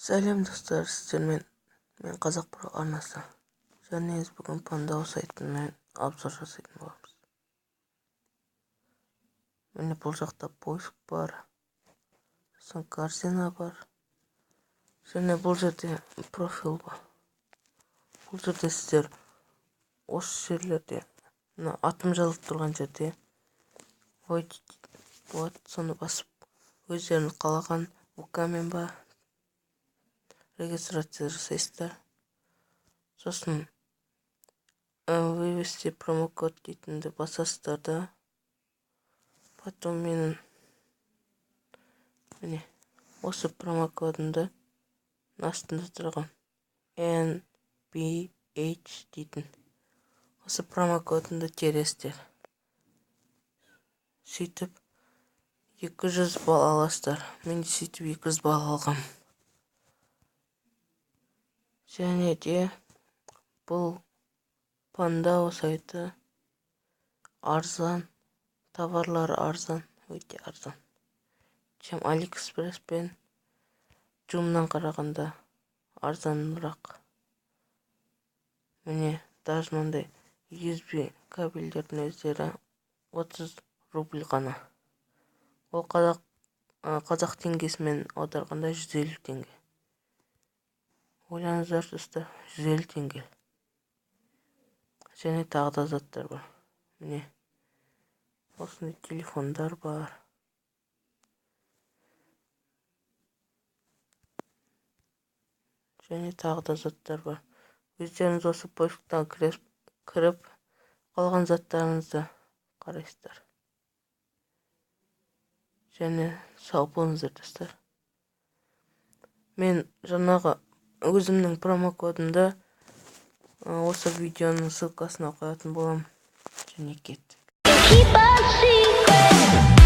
Сәлем, достар! Сіздермен мен, Қазақ Про арнасы. Және біз бүгін Пандао сайтымен обзор жасайтын боламыз. Міне, бұл жақта поиск бар, сосын корзина бар және бұл жерде профиль бар. Бұл жерде сіздер осы жерлерде, мына атым жазылып тұрған жерде войти болады. Соны басып, өздеріңіз қалаған ВК-мен ба регистрация жасайсыздар. Сосын «Ввести промокод» дейтінді басасыздар да, потом менің, міне, осы промокодымды, астында тұрған N B H дейтін осы промокодымды тересіздер. Сөйтіп 200 балл аласыздар. Мен де сөйтіп 200 балл алғам. Және де бұл Пандао сайты арзан, товарлары арзан, өте арзан, чем Алиэкспресс пен Джумнан қарағанда арзанырақ. Міне, даже мынандай USB кабельдердің өздері 30 рубль ғана. Ол қазақ теңгесімен аударғанда 150 теңге. Ойлаңыздаршы, достар, 150 теңге. Және тағы да заттар бар. Міне, осындай телефондар бар және тағы да заттар бар. Өздеріңіз осы поисктан кіріп, қалған заттарыңызды қарайсыздар. Және сау болыңыздар, достар. Мен жаңағы өзімнің промокодымды осы видеоның ссылкасына қоятын боламын. Және кеттік. Keep a secret.